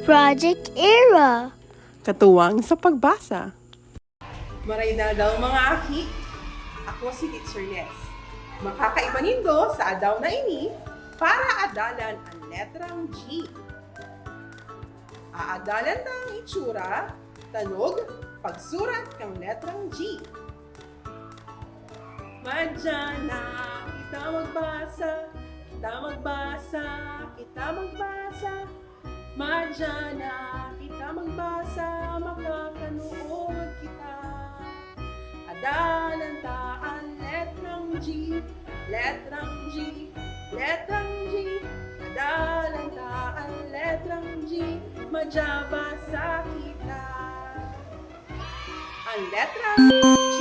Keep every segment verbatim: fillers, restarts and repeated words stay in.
Project Era. Katuwang sa pagbasa. Maray na daw, mga aki. Ako si Teacher Ness. Makakaiba nindo sa adaw na ini para adalan an letrang G. Aadalan ta an itsura, tanog, pagsurat kan letrang G. Madya na kita magbasa, kita magbasa, kita magbasa. Madya na kita magbasa, makakanuod kita. Adalan ta an letrang G, letrang G, letrang G. Adalan ta an letrang G, madya basa kita. An letrang G.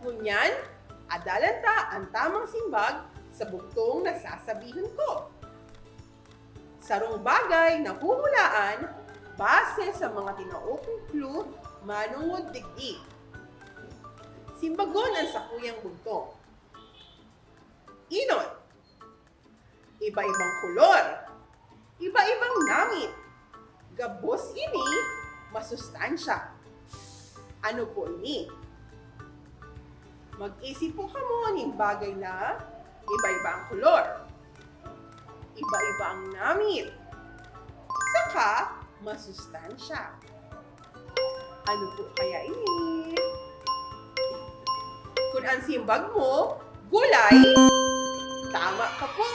Ngunyan, adalan ta an tamang simbag sa bugtong na sasabihon ko. Sarong bagay na huhulaan base sa mga tinao kong clue manongod digdi. Simbagon an sakuyang bugtong. Inot. Iba-ibang kolor. Iba-ibang namit. Gabos ini masustansya. Ano po ini? Mag-isip po kamo nin bagay na iba-iba ang kolor, iba-iba ang namit, saka masustansya. Ano po kaya ini? Kun an simbag mo, gulay, tama ka po.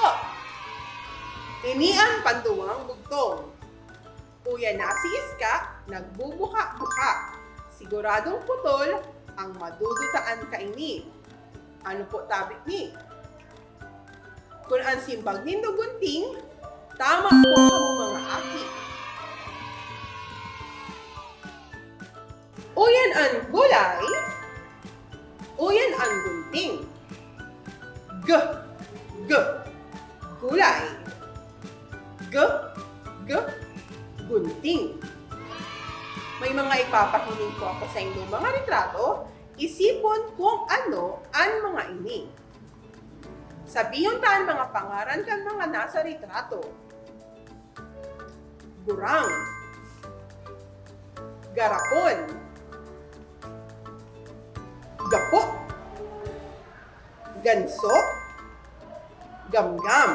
Ini an panduwang bugtong. Uya na si Iska, nagbubuka-buka. Siguradong putol ang madudutaan kaini. Ano po tabi ni? Kun an simbag nindo gunting, tama po kamo, mga aki. Uyan an gulay, uyan an gunting. G, g, gulay. G, g, gunting. May mga ipapahiling ko ako sa inyong mga retrato, isipon kung ano an mga ini. Sabihon ta an mga pangaran kan mga nasa retrato. Gurang. Garapon. Gapo. Ganso. Gamgam.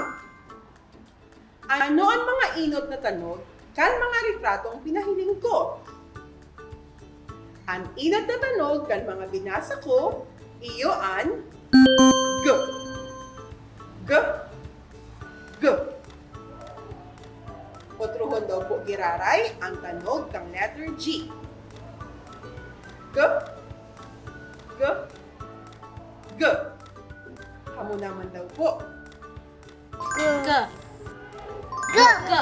Ano an mga inot na tanog kan mga retratong pinahiling ko? An inot na tanog kan mga binasa ko, iyo an g, g, g. Otrohon daw po giraray an tanog kan letter G. G, g, g. Kamo naman daw po. G. G. G. G.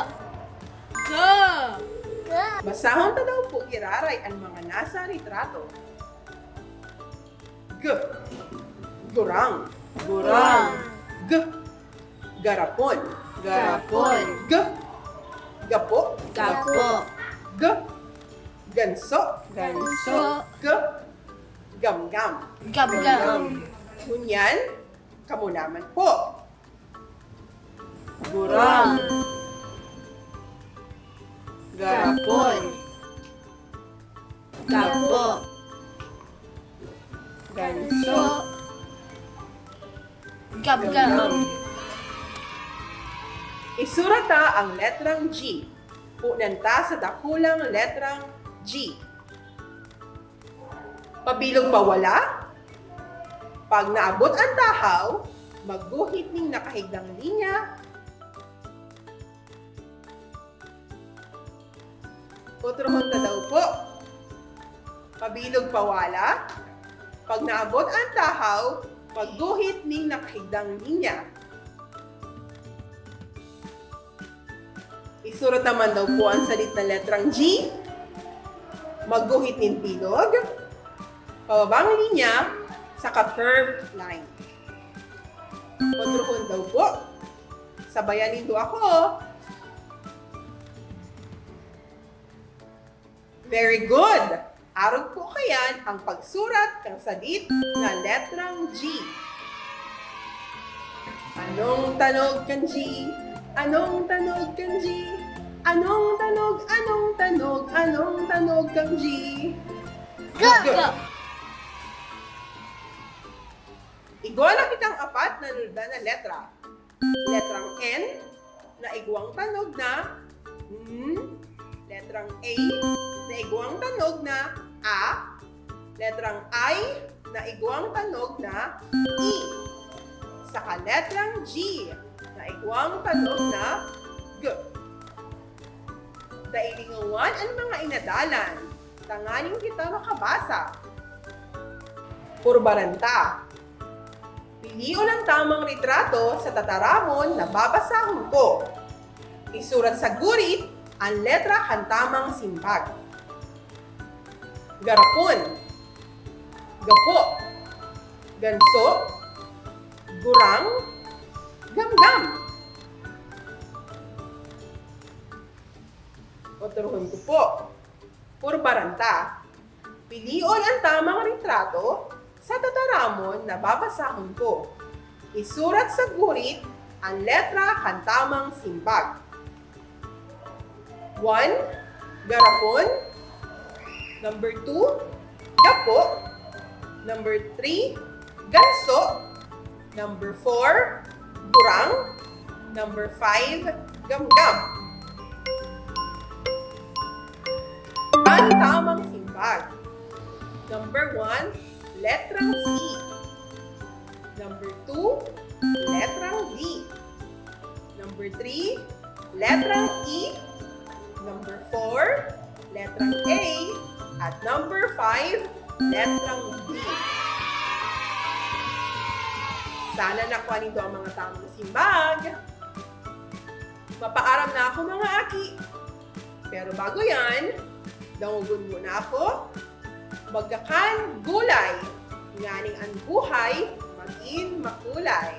G. Basahon ta daw po giraray an mga nasa retrato. G. Gurang. Gurang. G. Garapon. Garapon. G. Gapo. Gapo. G. Ganso. Ganso. G. Gamgam. Gamgam. Ngunyan, kamo naman po. Gurang. Garapon. Gapo. Ganso. Gamgam. Isurat ta ang letrang G. Punan ta sa dakulang letrang G. Pabilog pawala. Pag naabot an tahaw, magguhit nin nakahigang linya. Otrohon ta daw po. Pabilog pawala. Pag naabot an tahaw, magguhit nin nakahigang linya. Isurat naman daw po an sadit na letrang G. Magguhit nin bilog, pababang linya, saka curved line. Otrohon daw po. Sabayan nindo ako. Very good! Arog po kayan ang pagsurat kan sadit na letrang G. Anong tanog kan G? Anong tanog kan G? Anong tanog, anong tanog, anong tanog kan G? Go! Go! Igwa na kitang apat na nundan na letra. Letrang N, na igwang tanog na N. Letrang A, na igwang tanog na A. Letrang I, na igwang tanog na I. Saka letrang G, na igwang tanog na G. Dai lingawan an mga inadalan, tanganing kita makabasa. Purbaran ta. Pilion ang tamang litrato sa tataramon na babasahon ko. Isurat sa gurit an letra kan tamang simbag. Garapon. Gapo. Ganso. Gurang. Gamgam. Otrohon ko po. Purbaran ta. Pilion an tamang litrato sa tataramon na babasahon ko. Isurat sa gurit an letra kan tamang simbag. One, garapon. Number two, gapo. Number three, ganso. Number four, gurang. Number five, gamgam. Ang tamang simbag. Number one, letrang C. Number two, letrang D. Number three, letrang E. Number four, letrang A. At number five, letrang D. Sana nakuha nindo ang mga tamang simbag. Mapaaram na ako, mga aki. Pero bago yan, dangogon muna ako. Magkakan gulay, nganing ang buhay magin makulay.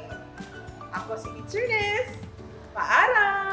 Ako si Teacher Liz. Paaram!